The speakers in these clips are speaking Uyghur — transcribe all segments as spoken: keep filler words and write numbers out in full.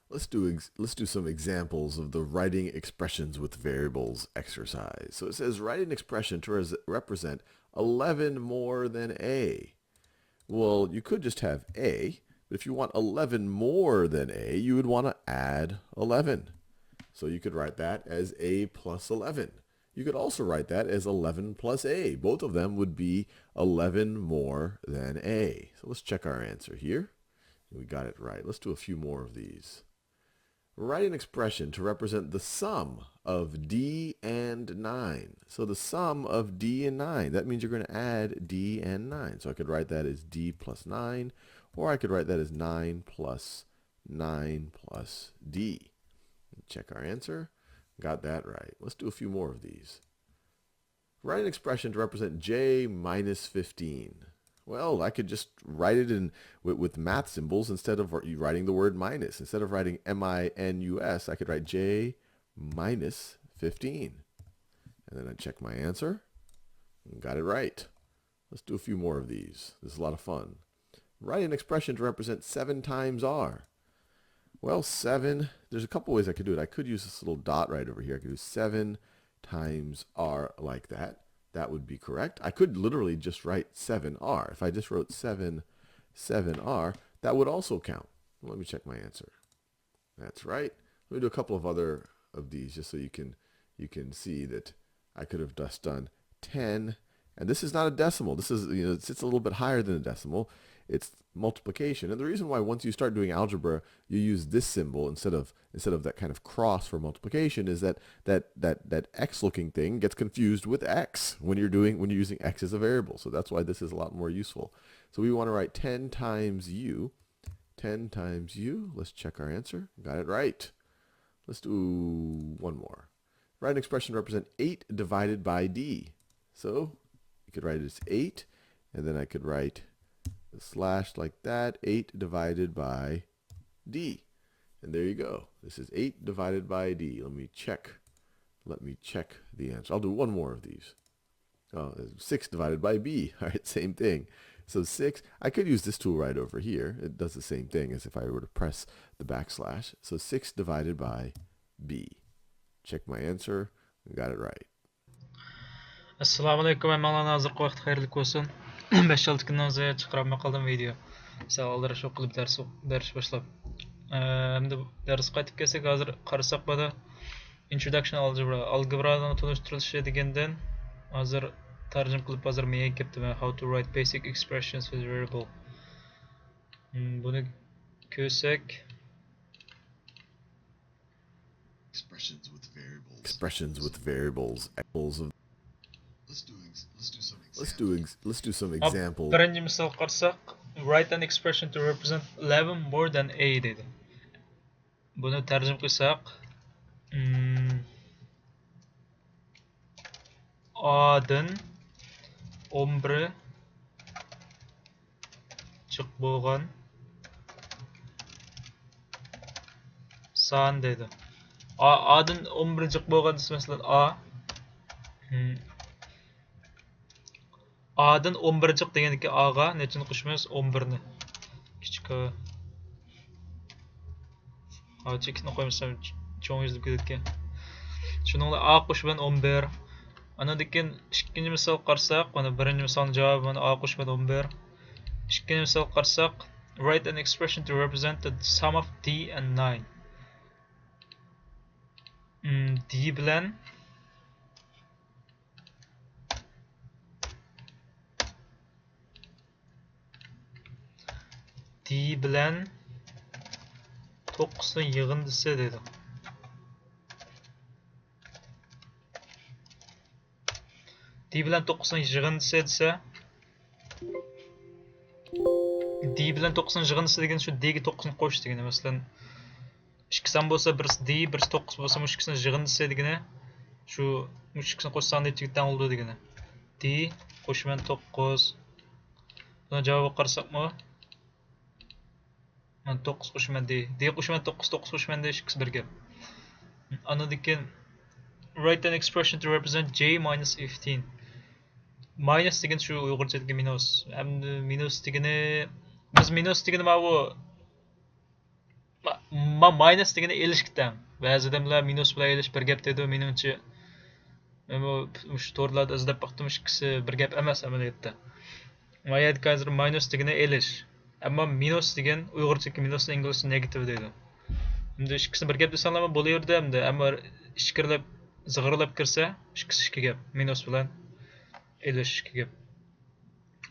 Let's do ex- let's do some examples of the writing expressions with variables exercise. So it says write an expression to res- represent eleven more than a. Well, you could just have a, but if you want eleven more than a, you would want to add eleven. So you could write that as a plus eleven. You could also write that as eleven plus a. Both of them would be eleven more than a. So let's check our answer here. We got it right. Let's do a few more of these. Write an expression to represent the sum of d and nine. So the sum of d and nine, that means you're going to add d and nine. So I could write that as d plus nine, or I could write that as nine plus nine plus d. Check our answer. Got that right. Let's do a few more of these. Write an expression to represent j minus fifteen. Well, I could just write it in with, with math symbols instead of writing the word minus. Instead of writing m i n u s, I could write j minus fifteen. And then I check my answer. Got it right. Let's do a few more of these. This is a lot of fun. Write an expression to represent seven times r. Well, seven, there's a couple ways I could do it. I could use this little dot right over here. I could do seven times r like that. That would be correct. I could literally just write seven r. If I just wrote seven, seven r, that would also count. Let me check my answer. That's right. Let me do a couple of other of these just so you can you can see that I could have just done ten. And this is not a decimal. This is, you know, it's, it's a little bit higher than a decimal. It's multiplication. And the reason why, once you start doing algebra, you use this symbol instead of instead of that kind of cross for multiplication is that that that that x looking thing gets confused with x when you're doing when you're using x as a variable. So that's why this is a lot more useful. So we want to write ten times u. ten times u. Let's check our answer. Got it right. Let's do one more. Write an expression to represent eight divided by d. So you could write it as eight, and then I could write a slash like that, eight divided by d. And there you go. This is eight divided by d. Let me check. Let me check the answer. I'll do one more of these. Oh, six divided by b. All right, same thing. So six, I could use this tool right over here. It does the same thing as if I were to press the backslash. So six divided by b. Check my answer. Got it right. ئەسسالامۇئەلەيكۇم ھەممىڭلارنىڭ ھازىرقى ۋاقتى خەيرلىك بولسۇن. بەش ئالتە كۈندىن زىيادە چىقىرالماي قالدىم ۋىدېو. سەل ئالدىراش بولۇپ قېلىپ دەرس دەرس باشلاپ. ئەمدى دەرسكە قايتىپ كەلسەك، ھازىر قارىساق بۇدا Introduction Algebra، ئالگېبرانىڭ تونۇشتۇرۇلۇشى دېگەندىن ھازىر تەرجىمە قىلىپ ھازىر مېيىگە كەپتىمەن. How to write basic expressions with variable. بۇنى كۆرسەك. Expressions with variables. Expressions with variables. Examples of. Let's do ex- let's do some examples. Let's do ex- let's do some examples. بىرىنچى مىسال قارىساق، write an expression to represent eleven more than a دەيدۇ. بۇنى تەرجىمە قىلساق، ئادىن ئون بىرى جىق بولغان سان دەيدۇ. ئادىن ئون بىرى جىق بولغان دېسە، مەسىلەن، ئا. ئادىن ئون بىرى جىق دېگەندىكى ئاغا نەچچىنى قوشىمىز؟ ئون بىرنى. كىچىك ئا. ئا چېكىتنى قويمىسام چوڭ يېزىلىپ كېتىدىكەن. شۇنىڭ بىلەن ئا قوشىمەن ئون بىر. ئاندىن كېيىن ئىككىنچى مىسال قارىساق، مانا بىرىنچى مىسالنىڭ جاۋابى مانا ئا قوشىمەن ئون بىر. ئىككىنچى مىسال قارىساق، write an expression to represent the sum of d and nine. d بىلەن d بىلەن توققۇزنىڭ يىغىندىسى دەيدۇ. d بىلەن توققۇزنىڭ يىغىندىسى دېسە، d بىلەن توققۇزنىڭ يىغىندىسى دېگەن شۇ d گە توققۇزنى قوش دېگىنى. مەسىلەن، ئىككى سان بولسا، بىرسى d، بىرسى توققۇز بولسا، مۇشۇ ئىككىسىنىڭ يىغىندىسى دېگىنى شۇ، مۇشۇ ئىككىسىنى قوشساڭ نەتىجىگە تەڭ بولىدۇ دېگىنى. d قوشىمەن توققۇز. بۇنىڭ جاۋابىغا قارىساقمۇ، مانا توققۇز قوشىمەن d، d قوشىمەن توققۇز، توققۇز قوشىمەن d، ئىككىسى بىر گەپ. ئاندىن كېيىن، write an expression to represent j minus fifteen. ماينۇس دېگەن شۇ ئۇيغۇرچىدىكى مىنۇس. ئەمدى مىنۇس دېگىنى، بىز مىنۇس دېگىنى ماۋۇ ما، ما ماينۇس دېگىنى ئېلىشقا تەڭ. بەزى ئادەملەر مىنۇس بىلەن ئېلىش بىر گەپ دەيدۇ، مېنىڭچە. مەنمۇ مۇشۇ تورلاردا ئىزدەپ باقتىم، ئىككىسى بىر گەپ ئەمەس ئەمەلىيەتتە. ما يەردىكى ھازىر ماينۇس دېگىنى ئېلىش. ئەمما مىنۇس دېگەن ئۇيغۇرچىدىكى مىنۇسنى ئىنگلىزچە نېگاتىۋ دەيدۇ. ئەمدى ئىككىسىنى بىر گەپ دېسەڭلارمۇ بولۇۋېرىدۇ ئەمدى. ئەمما ئىچكىرىلەپ، زىغىرلاپ كىرسە، ئىككىسى ئىككى گەپ. مىنۇس بىلەن ئېلىش ئىككى گەپ.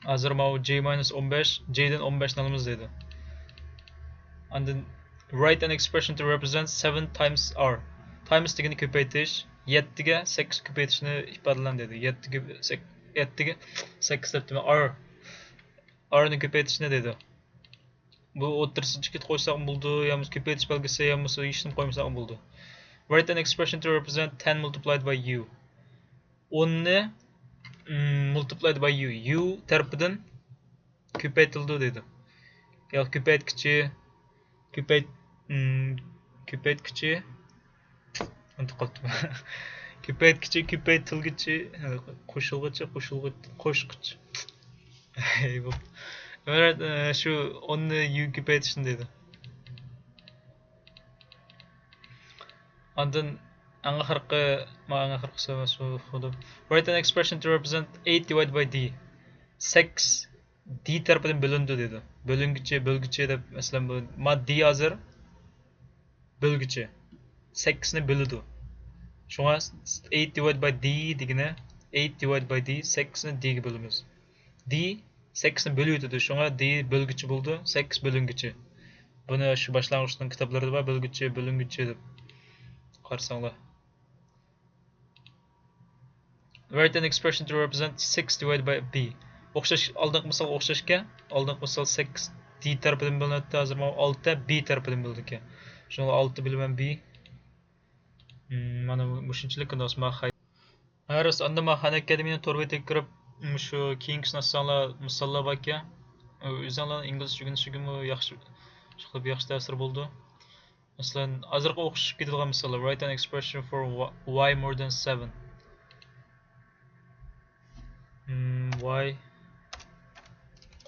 ھازىر ماۋۇ j ماينۇس ئون بەش، j دىن ئون بەشنى ئالىمىز دەيدۇ. ئاندىن write an expression to represent seven times r. Times دېگىنى كۆپەيتىش، يەتتىگە سەككىز كۆپەيتىشنى ئىپادىلەڭ دەيدۇ. يەتتىگە سەك-، يەتتىگە سەككىز دەپتىمەن، r. r نى كۆپەيتىشنى دەيدۇ. بۇ ئوتتۇرىسىنى چېكىت قويساقمۇ بولىدۇ، يا بولمىسا كۆپەيتىش بەلگىسى، يا بولمىسا ھېچنېمە قويمىساقمۇ بولىدۇ. Write an expression to represent ten multiplied by u. ئوننى، مم، multiplied by u. u تەرىپىدىن كۆپەيتىلىدۇ دەيدۇ. يا كۆپەيتكۈچى، كۆپەيت-، مم، كۆپەيتكۈچى، ئۇنتۇپ قاپتىمەن. كۆپەيتكۈچى، كۆپەيتىلگۈچى، قوشۇلغۇچى، قوشۇلغۇچ-، قوشقۇچ. ئەمەلىيەت، ئە، شۇ ئوننى يۈ كۆپەيتىشنى دەيدۇ. ئاندىن ئەڭ ئاخىرقى، ما ئەڭ ئاخىرقىسى ئەمەس، بۇ خۇددى write an expression to represent eight divided by d. سەككىز d تەرىپىدىن بۆلۈنىدۇ دەيدۇ. بۆلۈنگۈچى، بۆلگۈچى دەپ، مەسىلەن، بۇ، ما d ھازىر بۆلگۈچى. سەككىزنى بۆلىدۇ. شۇڭا eight divided by d دېگىنى، eight divided by d، سەككىزنى d گە بۆلىمىز. d سەككىزنى بۆلۈۋېتىدۇ. شۇڭا d بۆلگۈچى بولىدۇ، سەككىز بۆلۈنگۈچى. بۇنى شۇ باشلانغۇچنىڭ كىتابلىرىدا بار، بۆلگۈچى، بۆلۈنگۈچى دەپ قارىساڭلار. Write an expression to represent six divided by b. ئوخشاش، ئالدىنقى مىسالغا ئوخشاشكەن. ئالدىنقى مىسال سەككىز d تەرىپىدىن بۆلۈنەتتى، ھازىر مانا ئالتە b تەرىپىدىن بۆلۈنىدىكەن. شۇڭا ئالتە بۆلىمەن b. مم، مانا مۇشۇنچىلىك كۆرۈنۈس، ما خەي-، ھە، راست، ئاندا ما خان ئاكادېمىيە تور بېتىگە كىرىپ، مۇشۇ كېيىنكىسىنى ئاچساڭلار، مىساللار باركەن. ئۆزۈڭلارنىڭ ئىنگلىزچە ئۆگىنىشىگىمۇ ياخشى، ئىشقىلىپ ياخشى تەسىر بولىدۇ. مەسىلەن، ھازىرقى ئوخشىشىپ كېتىدىغان مىساللار. Write an expression for y-، y more than seven. Hmm, y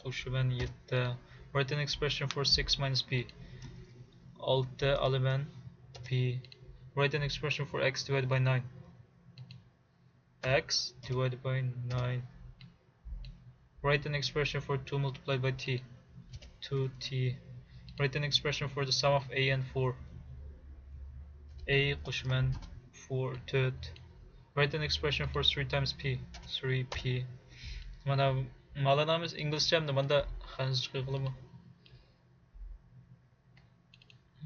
قوشىمەن يەتتە. Write an expression for six minus p. ئالتە ئالىمەن p. Write an expression for x divided by nine. x divided by nine. Write an expression for two multiplied by t. two t. Write an expression for the sum of a and four. a قوشىمەن four، تۆت. Write an expression for three times p. three p. مانا، مانا ھەممىسى ئىنگلىزچە ئەمدى، ماندا خەنزۇچە قىلغىلىمۇ.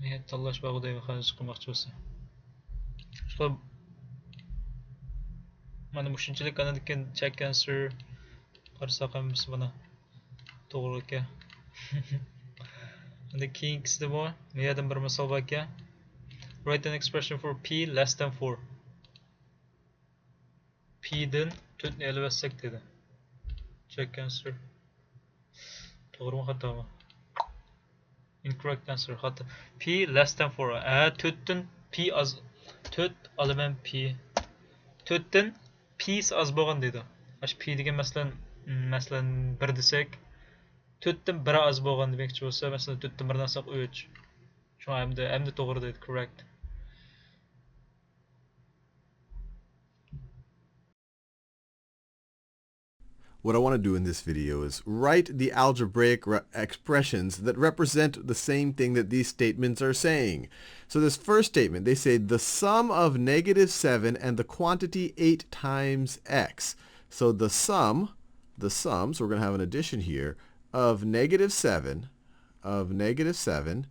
نىھايەت تاللاش بارغۇ دەيمەن، خەنزۇچە قىلماقچى بولسا. شۇ، مانا مۇشۇنچىلىك ئاندىن كېيىن check answer قارىساق ھەممىسى مانا توغرا ئىكەن. ئاندىن كېيىنكىسىدىمۇ بۇ يەردىن بىر مىسال بار ئىكەن. Write an expression for p less than four. p دىن تۆتنى ئېلىۋەتسەك دېدى. Check answer. توغرىمۇ خاتامۇ؟ Incorrect answer. خاتا. p less than four. ھە، تۆتتىن p ئاز. تۆت ئالىمەن p. تۆتتىن p ئاز بولغان دەيدۇ. ئاشۇ p دېگەن مەسىلەن، مەسىلەن، بىر دېسەك، تۆتتىن بىر ئاز بولغان دېمەكچى بولسا، مەسىلەن، تۆتتىن بىرنى ئالساق ئۈچ. شۇڭا ئەمدى، ئەمدى توغرا دەيدۇ، correct. What I want to do in this video is write the algebraic re-, expressions that represent the same thing that these statements are saying. So this first statement, they say the sum of negative seven and the quantity eight times x. So the sum, the sum, so we're going to have an addition here, of negative seven, of negative seven,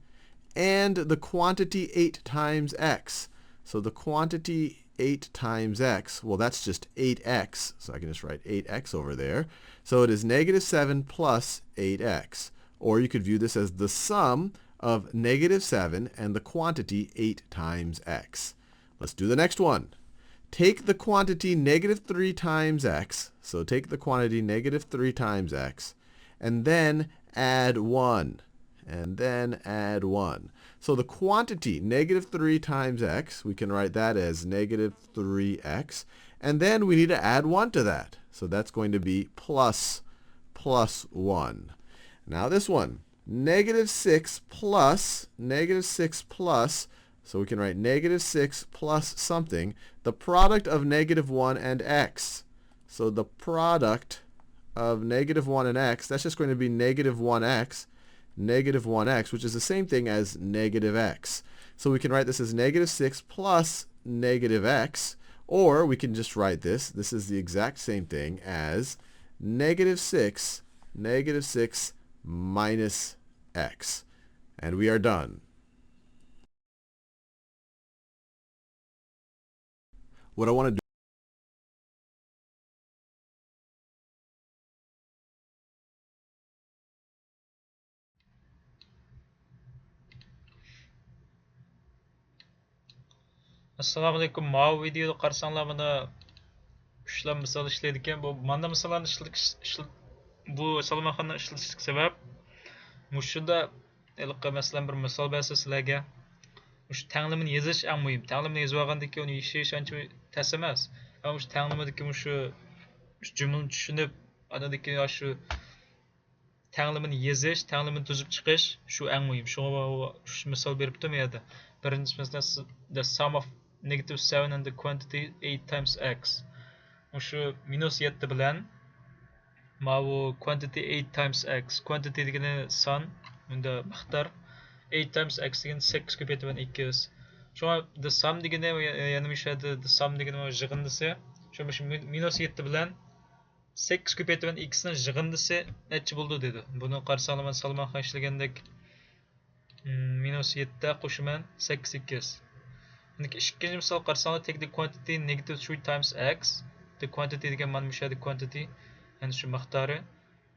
and the quantity eight times x. So the quantity eight times x, well, that's just eight x, so I can just write eight x over there. So it is negative seven plus eight x. Or you could view this as the sum of negative seven and the quantity eight times x. Let's do the next one. Take the quantity negative three times x, so take the quantity negative three times x, and then add one, and then add one. So the quantity, negative three times x, we can write that as negative three x, and then we need to add one to that. So that's going to be plus, plus one. Now this one, negative six plus, negative six plus, so we can write negative six plus something, the product of negative one and x. So the product of negative one and x, that's just going to be negative one x, negative one x, which is the same thing as negative x. So we can write this as negative six plus negative x, or we can just write this. This is the exact same thing as negative six, negative six minus x. And we are done. What I want to do. ئەسسالامۇئەلەيكۇم. ماۋۇ ۋىدېودا قارىساڭلار، مانا ئۈچلا مىسال ئىشلەيدىكەن. بۇ ماندا مىساللارنى ئىشلىتىش، ئىشلىت-، بۇ سالماقنى ئىشلىتىشلىك سەۋەب، مۇشۇندا ھېلىقى، مەسىلەن، بىر مىسال بەرسە سىلەرگە، مۇشۇ تەڭلىمىنى يېزىش ئەڭ مۇھىم. تەڭلىمىنى يېزىۋالغاندىن كېيىن ئۇنى يېشىش ئانچە تەس ئەمەس. ئەمما مۇشۇ تەڭلىمىدىكى مۇشۇ، مۇشۇ جۈملىنى چۈشىنىپ، ئاندىن كېيىن شۇ تەڭلىمىنى يېزىش، تەڭلىمىنى تۈزۈپ چىقىش، شۇ ئەڭ مۇھىم. شۇڭا ماۋۇ ئۈچ مىسال بېرىپتىم يەردە. بىرىنچىسى، مەسىلەن، the sum of negative seven and the quantity eight times x. مۇشۇ مىنۇس يەتتە بىلەن ماۋۇ quantity eight times x. Quantity دېگىنى سان، بۇندا مىقدار. Eight times x دېگىنى سەككىز كۆپەيتىۋەن ئىككىز. شۇڭا the sum دېگىنى، يەنە مۇشۇ يەردە the sum دېگىنى مانا يىغىندىسى. شۇ مۇشۇ مىنۇس يەتتە بىلەن سەككىز كۆپەيتىۋەن ئىككىزنىڭ يىغىندىسى نەچچە بولىدۇ دېدى. بۇنى قارىساڭلار، مانا سالماققا ئىشلىگەندەك، مم، مىنۇس يەتتە قوشىمەن سەككىز ئىككىز. ئەندىكى ئىككىنچى مىسال قارىساڭلار، take the quantity negative three times x. The quantity دېگەن مانا مۇشۇ يەردە quantity، يەنى شۇ مىقدارى.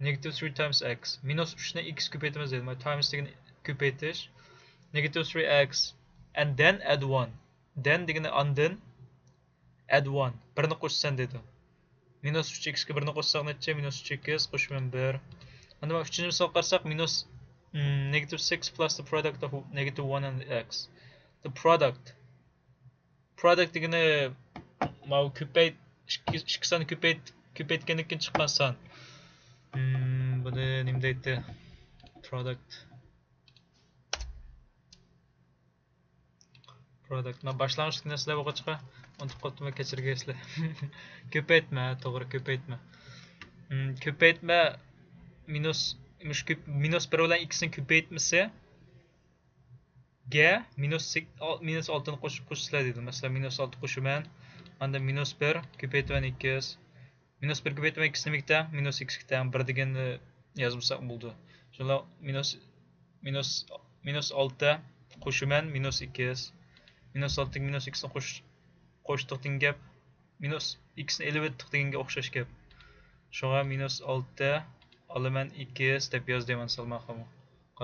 Negative three times x. مىنۇس ئۈچنى ئىككىز كۆپەيتىمىز دېدى. مانا times دېگىنى كۆپەيتىش. Negative three x. And then add one. Then دېگىنى ئاندىن، add one، بىرنى قوشىسەن دېدى. مىنۇس ئۈچ ئىكىسكە بىرنى قوشساق نەچچە؟ مىنۇس ئۈچ ئىكىس، قوشۇپ بىر. ئەندى مانا ئۈچىنچى مىسالغا قارىساق، مىنۇس، مم، negative six plus the product of negative one and x. The product. Product دېگىنى ماۋۇ كۆپەيت-، ئىككى، ئىككى سان كۆپەيت-، كۆپەيتكەندىن كېيىن چىققان سان. مم، بۇنى نېمە دەيتتى؟ Product. Product. مەن باشلانغۇچلۇق نەرسىلەر بولغاچقا ئۇنتۇپ قاپتىمەن، كەچۈرگەيسىلەر. كۆپەيتمە، توغرا، كۆپەيتمە. مم، كۆپەيتمە مىنۇس، مۇشۇ كۆپ-، مىنۇس بىر بىلەن ئىككىسىنىڭ كۆپەيتمىسى گە مىنۇس سەك-، ئال-، مىنۇس ئالتىنى قوشۇپ، قوشسىلەر دېدى. مەسىلەن، مىنۇس ئالتە قوشىمەن، ئاندىن مىنۇس بىر كۆپەيتىۋەن ئىككىس. مىنۇس بىر كۆپەيتىۋەن ئىككىس نېمىگە تەڭ؟ مىنۇس ئىككىسكە تەڭ. بىر دېگەننى يازمىساق بولىدۇ. شۇنداق مىنۇس، مىنۇس، مىنۇس ئالتە قوشىمەن مىنۇس ئىككىس. مىنۇس ئالتە مىنۇس ئىككىسنى قوش-، قوشتۇق دېگەن گەپ. مىنۇس ئىككىسنى ئېلىۋەتتۇق دېگەنگە ئوخشاش گەپ. شۇڭا مىنۇس ئالتە ئالىمەن ئىككىس دەپ ياز دەيمەن سالماققىمۇ.